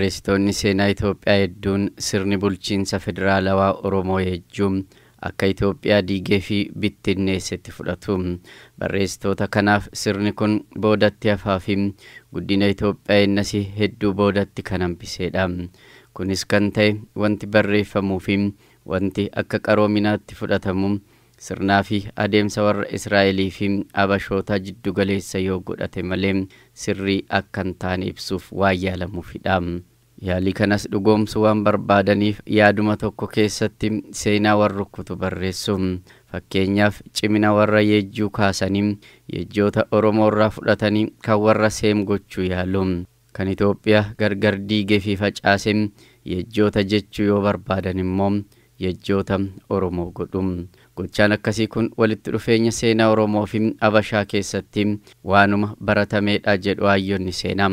Barreessitoonni seenaa Itoophiyaa hedduun sirni bulchiinsa federaalawaa Oromoo Yejjuu akka Itoophiyaa diigee fi bittinneessetti fudhatu. Barreessitoota kanaaf sirni kun boodatti hafaa fi guddina Itoophiyaa ennasii hedduu boodatti kan hambisedha. Kunis kan ta'e wanti barreeffamuu fi wanti akka qaroominaatti fudhatamu sirnaa fi adeemsa warra Israa'elii fi Abashoota jiddugaleessa yoo godhate malee sirrii akka hin taane ibsuuf waan yaalamuufidha. Yaalii kanas dhugoomsuu waan barbaadaniif yaaduma tokko keessatti seenaa warra rukkutu barreessu. Fakkeenyaaf cimina warra Yejjuu kaasanii Yejjoota Oromoo irraa fudhatanii kan warra Seem gochuu yaalu. Kan Itoophiyaa gargar diigee fi facaase Yejjoota jechuu yoo barbaadan immoo Yejjoota Oromoo godhu. Gochaan akkasii kun walitti dhufeenya seenaa Oromoo fi Abashaa keessatti waanuma baratameedha jedhu hayyoonni seenaa.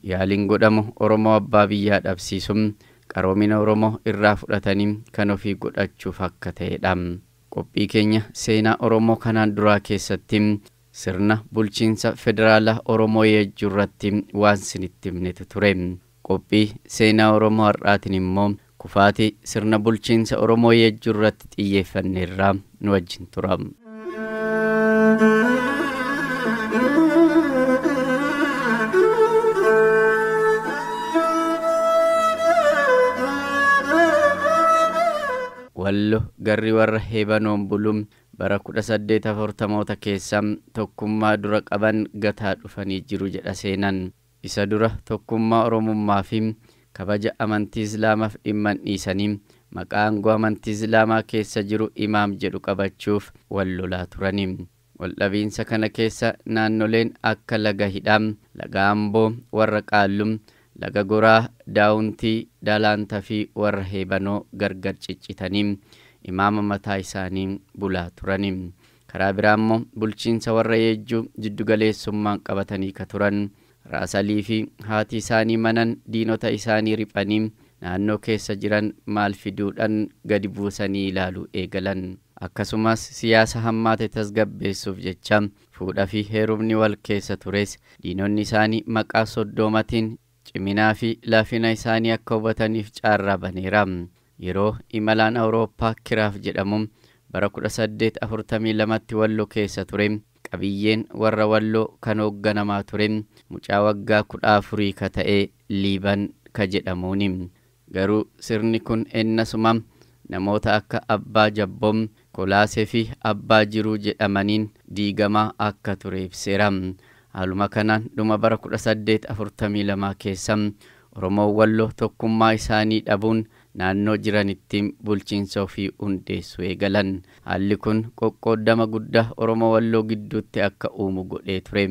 Yaaliin godhamu Oromoo abbaa biyyaa dhabsiisu qaroomina Oromoo irraa fudhatanii kan ofii godhachuuf akka ta'edha. Qophii keenya seenaa Oromoo kanaan duraa keessatti sirna bulchiinsa federaalaa Oromoo Yejjuu irratti waan sinitti himnetu ture. Qophii seenaa Oromoo har'aatiin immoo kufaatii sirna bulchiinsa Oromoo Yejjuu irratti xiyyeeffanneerraa nu wajjin tura. Wallo garri warra Heebanoon buluun bara 1840moota keessa tokkummaa dura qaban gataa dhufanii jiru jedha seenaan. Isa dura tokkummaa Oromummaa fi kabaja amantii Islaamaaf dhimman dhiisanii maqaa aangoo amantii Islaamaa keessa jiru imaam jedhu qabachuuf wal lolaa turani. Waldhabiinsa kana keessa naannoleen akka laga Hidhaa, laga Amboo, warra Qaalluu, laga Goraa, Daawuntii, Dalaantaa fi warra Heebanoo gargar ciccitanii imaama mataa isaanii bulaa turani. Karaa biraa immoo bulchiinsa warra Yejjuu jiddugaleessummaan qabatanii ka turan Raasalii fi haati isaanii manan diinota isaanii riphanii naannoo keessa jiran maal fiduudhaan gadi buusanii ilaaluu eegalan. Akkasumas siyaasa hammaate tasgabbeessuuf jecha fuudhaa fi heerumni wal keessa tures diinonni isaanii maqaa soddoomatiin ciminaa fi laafina isaanii akka hubataniif carraa baneera. Yeroo imalaan Awurooppaa Kiraaf jedhamu bara 1842tti Walloo keessa ture qabiyyeen warra Walloo kan hoogganamaa ture mucaa waggaa 14 ka ta'e Liiban ka jedhamuuni. Garuu sirni kun ennasuma namoota akka Abbaa Jabboom, Kolaasee fi Abbaa Jiruu jedhamaniin diigamaa akka ture ibseera. Haaluma kanaan dhuma bara 1842 keessa Oromoon Walloo tokkummaa isaanii dhabuun naannoo jiranitti bulchiinsa ofii hundeessuu eegalan. Haalli kun qoqqooddama guddaa Oromoo Walloo gidduutti akka uumu godhee ture.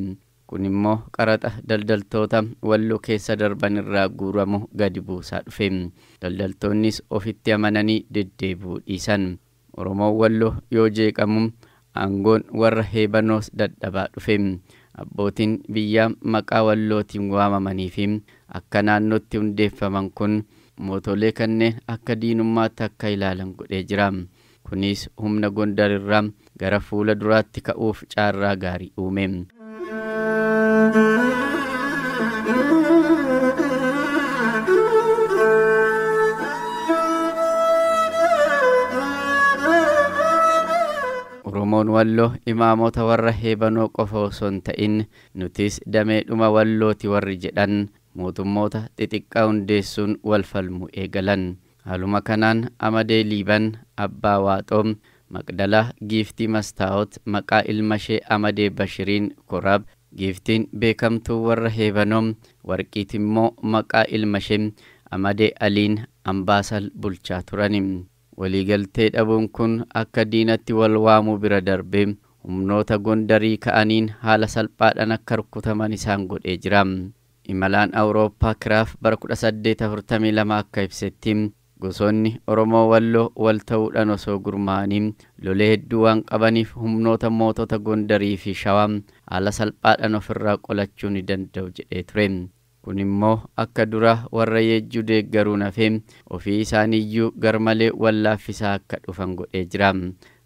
Kun immoo qaraxa daldaltoota Walloo keessa darban irraa guuramu gadi buusaa dhufe. Daldaltoonnis ofitti amananii deddeebi'uu dhiisan. Oromoon Walloo yoo jeeqamu aangoon warra Heebanoos dadhabaa dhufe. Abbootiin biyyaa maqaa Wallootiin waamamanii fi akka naannootti hundeeffaman kun mootolee kanneen akka diinummaatti akka ilaalan godhee jira. Kunis humna Gondar irraa gara fuula duraatti ka'uuf carraa gaarii uume. Oromoon Walloo imaamota warra Heebanoo qofa osoo hin ta'in nutis dameedhuma Wallooti warri jedhan mootummoota xixiqqaa hundeessuun wal falmuu eegalan. Haaluma kanaan Amadee Liiban, Abbaa Waaxoo, Maqdalaa Giiftii Mastaawot maqaa ilma ishee Amadee Bashiriin Koraab, Giiftiin beekamtuu warra Heebanoo Warqiit immoo maqaa ilma ishee Amadee Aliin Ambaasal bulchaa turani. Waliigaltee dhabuun kun akka diinatti wal waamuu bira darbee humnoota Gondarii ka'aniin haala salphaadhaan akka rukutaman isaan godhee jira. Imalaan Awurooppaa Kiraaf bara 1842 akka ibsetti gosoonni Oromoo Walloo wal ta'uudhaan osoo gurmaa'anii lolee hedduu waan qabaniif humnoota mootota Gondarii fi Shawaa haala salphaadhaan ofirraa qolachuu ni danda'u jedhee ture. Kun immoo akka dura warra Yejjuu deeggaruun hafee ofii isaaniiyyuu garmalee wallaaffisaa akka dhufan godhee jira.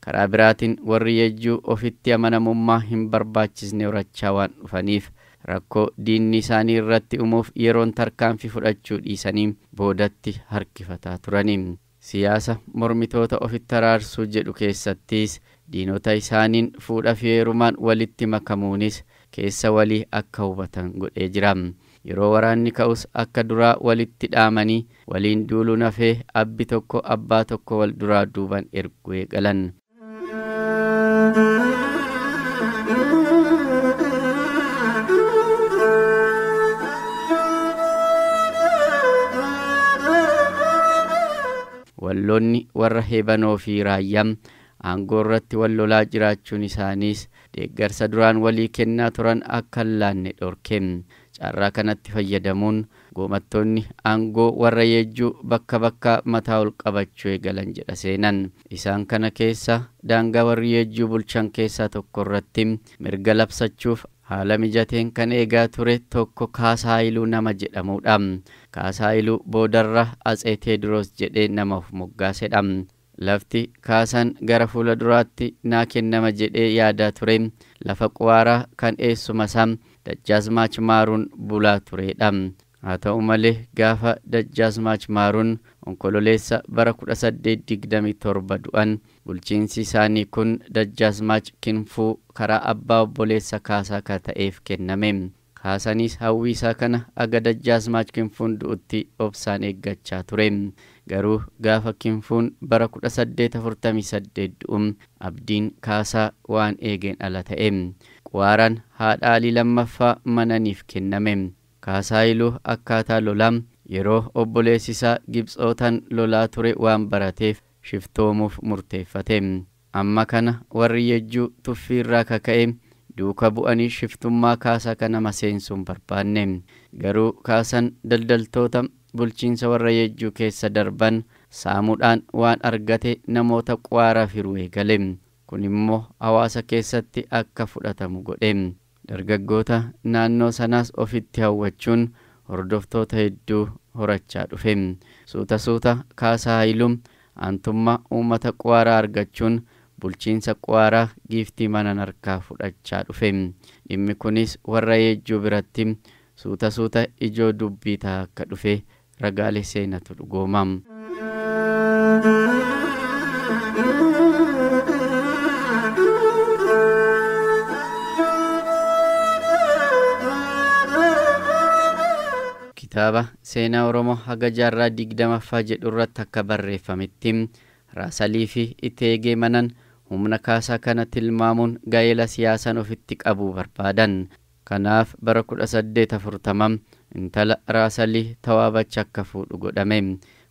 Karaa biraatiin warri Yejjuu ofitti amanamummaa hin barbaachisne horachaa waan dhufaniif Rakkoo diinni isaanii irratti uumuuf yeroon tarkaanfii fudhachuu dhiisanii boodatti harkifataa turani. Siyaasa mormitoota ofitti araarsuu jedhu keessattis diinota isaaniin fuudha fi heerumaan walitti makamuunis keessa walii akka hubatan godhee jira. Yeroo waraanni ka'us akka duraa walitti dhaamanii waliin duuluun hafee abbi tokko abbaa tokko wal duraa duuban erguu eegalan. Walloonni warra Heebanoo fi Raayyaa aangoo irratti wal lolaa jiraachuun isaaniis deeggarsa duraan walii kennaa turan akka hin laanne dhorke. Carraa kanatti fayyadamuun goomattoonni aangoo warra Yeejjuu bakka bakka mataa ol qabachuu eegalan jedha seenan. Isaan kana keessa daangaa warri Yeejjuu bulchan keessaa tokko irratti mirga labsachuuf haala mijateen kan eegaa ture tokko Kaasaa Haayiluu nama jedhamudha. Kaasaa Haayiluu boodarra Atsee Teediroos jedhee nama of moggaasedha. Lafti Kaasaan gara fuula duraatti naa kennama jedhee yaadaa ture lafa Quwaaraa kan eessuma isaa Dajjaazmaach Maaruun bulaa turedha. Haa ta'u malee gaafa Dajjaazmaach Maaruun Onkololeessa bara 1827 du'an bulchiinsi isaanii kun Dajjaazmaach Kinfuu karaa abbaa obboleessa Kaasaa kan ta'eef kenname. Kaasaniis hawwii isaa kana aga Dajjaazmaach Kinfuun du'utti obsaan eeggachaa ture. Garuu gaafa Kinfuun bara 1848 du'u abdiin Kaasaa waan eegeen ala ta'e. Quwaaraan haadha Alii lammaffaa Mananiif kenname. Kaasaa Haayiluu akkaataa lolaa yeroo obboleessi isaa Gibxootaan lolaa ture waan barateef shiftoomuuf murteeffate. Amma kana warri Yeejjuu tuffii irraa kaka'e duuka bu'anii shiftummaa Kaasaa kana maseensuun barbaanne. Garuu Kaasaan daldaltoota bulchiinsa warra Yeejjuu keessa darban saamuudhaan waan argate namoota Quwaaraa firuu eegale. Kun immoo hawaasa keessatti akka fudhatamu godhe. Dargaggoota naannoo sanaas ofitti hawwachuun hordoftoota hedduu horachaa dhufe. Suuta suuta Kaasaa Haayiluu aantummaa uummata Quwaaraa argachuun bulchiinsa Quwaaraa giiftii Manan harkaa fudhachaa dhufe. Dhimmi kunis warra Yeejjuu biratti suuta suuta ijoo dubbii ta'aa akka dhufe ragaalee seenatu dhugooma. Kitaaba seenaa Oromoo haga jaarraa 20ffaa jedhu irratti akka barreeffametti Raasalii fi Iteegee Manan humna Kaasaa kana tilmaamuun gaa'ela siyaasaan ofitti qabuu barbaadan. Kanaaf bara 1840 intala Raasalii Tawaabacha akka fuudhu godhame.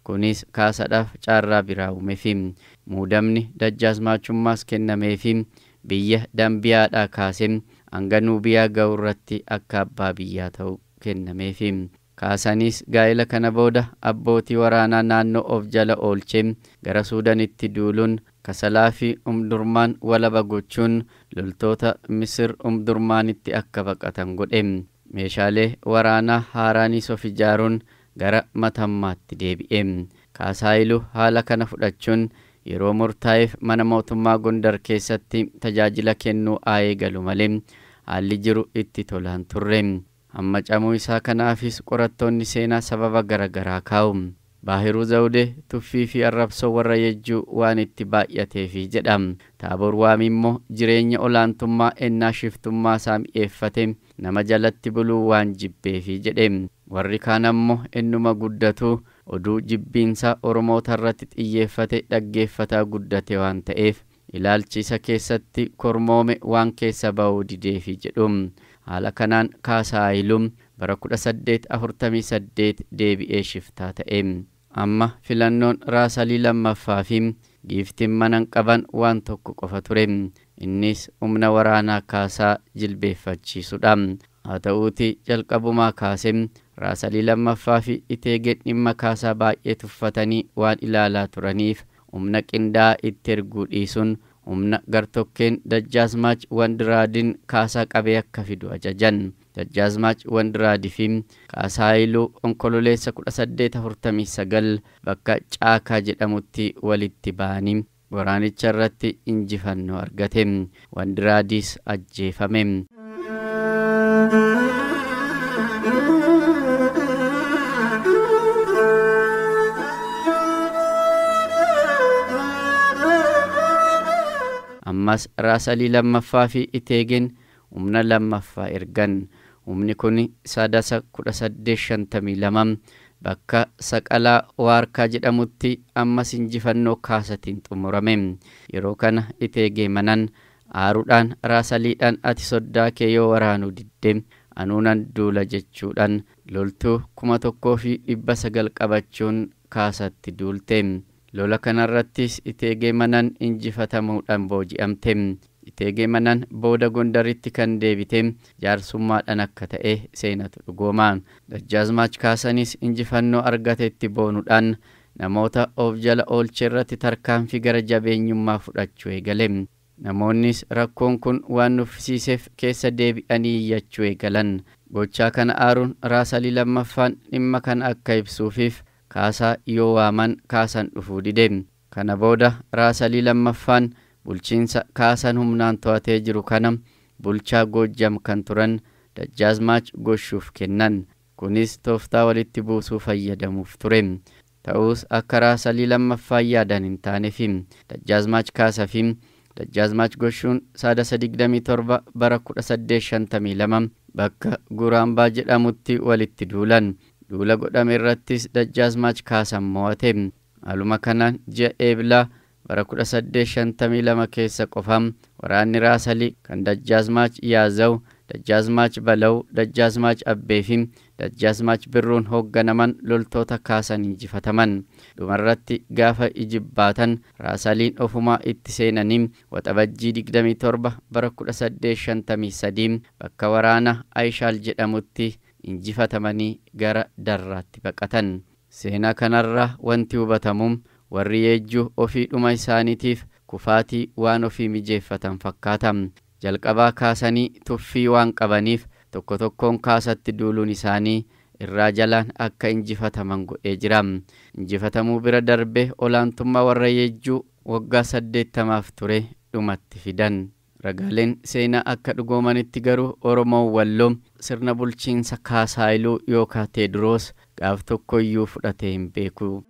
Kunis Kaasaadhaaf carraa biraa uumeefi muudamni dajjaazmaachummaas kennameefi biyya Dambiyaadhaa kaasee hanga Nuubiyaa ga'u irratti akka abbaa biyyaa ta'u kennameefi. Kaasaniis gaa'ela kana booda abbootii waraanaa naannoo of jala oolchee gara Suudaanitti duuluun Kasalaa fi Umdurmaan walaba gochuun loltoota Misir Umdurmaanitti akka baqatan godhe. Meeshaalee waraanaa haaraanis of ijaaruun gara Matammaatti deebi'e. Kaasaa Haayiluu haala kana fudhachuun yeroo murtaa'eef mana mootummaa Gondar keessatti tajaajila kennuu haa eegalu malee haalli jiru itti tolaan turre. Amma camuu isaa kanaafis qorattoonni seenaa sababa garaagaraa kaa'u. Baahiruu Zawudee tuffii fi arrabsoo warra Yeejjuu waan itti baay'ateefi jedha. Taaboor Waamii immoo jireenya olaantummaa ennaa shiftummaa isaa mi'eeffate nama jalatti buluu waan jibbeefi jedhe. Warri kaan ammoo ennuma guddatu oduu jibbiinsaa Oromoota irratti xiyyeeffate dhaggeeffataa guddate waan ta'eef ilaalchi isa keessatti kormoome waan keessa ba'uu dideefi jedhu. Haala kanaan Kaasaa Haayiluu bara 1848 deebi'ee shiftaa ta'e. Amma filannoon Raasalii lammaffaa fi giiftiin Manan qaban waan tokko qofa ture. Innis humna waraanaa Kaasaa jilbeeffachiisudha. Haa ta'uutii jalqabumaa kaasee Raasalii lammaffaa fi Iteegeen dhimma Kaasaa baay'ee tuffatanii waan ilaalaa turaniif humna qindaa'aa itti erguu dhiisuun humna gartokkeen Dajjaazmaach Wandiraadiin Kaasaa qabee akka fidu ajajan. Dajjaazmaach Wandiraadii fi Kaasaa Haayiluu Onkololeessa 1849 bakka Caakaa jedhamutti walitti ba'anii waraanicha irratti injifannoo argate. Wandiraadiis ajjeefame. Ammas Raas Alii lammaffaa fi Iteegeen humna lammaffaa ergan. Humni kun Sadaasa 1852 bakka Saqalaa Waarkaa jedhamutti ammas injifannoo Kaasatiin xumurame. Yeroo kana Iteegee Manan aaruudhaan Raas Aliidhaan ati soddaa kee yoo waraanuu didde anuunan duula jechuudhaan loltuu 1900 qabachuun Kaasatti duulte. Lola kanarrattis Iteegee Manan injifatamuudhaan booji'amte. Iteegee Manan booda Gondaritti kan deebite jaarsummaadhaan akka ta'e seenatu dhugooma. Dajjaazmaach Kaasanis injifannoo argatetti boonuudhaan namoota of jala oolche irratti tarkaanfii gara jabeenyummaa fudhachuu eegale. Namoonnis rakkoon kun waan nuffisiiseef keessa deebi'anii iyyachuu eegalan. Gochaa kana aaruun Raas Alii lammaffaan dhimma kana akka ibsuufiif Kaasaa yoo waaman Kaasan dhufuu dide. Kana booda Raas Alii lammaffaan bulchiinsa Kaasan humnaan to'atee jiru kana bulchaa Goojjam kan turan Dajjaazmaach Goshuuf kennan. Kunis tooftaa walitti buusuu fayyadamuuf ture. Ta'us akka Raas Alii lammaffaan yaadan hin taaneef Dajjaazmaach Kaasaa fi Dajjaazmaach Goshuun Sadaasa 27 bara 1852 bakka Guraambaa jedhamutti walitti duulan. Duula godhame irrattis Dajjaazmaach Kaasan mo'ate. Haaluma kanaan ji'a Eebilaa bara 1852 keessa qofam waraanni Raas Alii kan Dajjaazmaach Yaazaw, Dajjaazmaach Balaw, Dajjaazmaach Abbee fi Dajjaazmaach Birruun hoogganaman loltoota Kaasan injifataman. Dhumarratti gaafa ijibbaatan Raas Aliin ofumaa itti seenanii Waxabajjii 27 bara 1853 bakka waraana Ayshaal jedhamutti injifatamanii gara Darraatti baqatan. Seenaa kanarraa wanti hubatamu warri Yeejjuu ofiidhuma isaaniitiif kufaatii waan ofii mijeeffatan fakkaata. Jalqabaa kaasanii tuffii waan qabaniif tokko tokkoon Kaasatti duuluun isaanii irraa jalaan akka injifataman godhee jira. Injifatamuu bira darbee olaantummaa warra Yeejjuu waggaa 80 ture dhumatti fidan. Ragaaleen seenaa akka dhugoomanitti garuu Oromoon Walloo sirna bulchiinsa Kaasaayiluu yookaan Teediroos gaaf tokkoyyuu fudhatee hin beeku.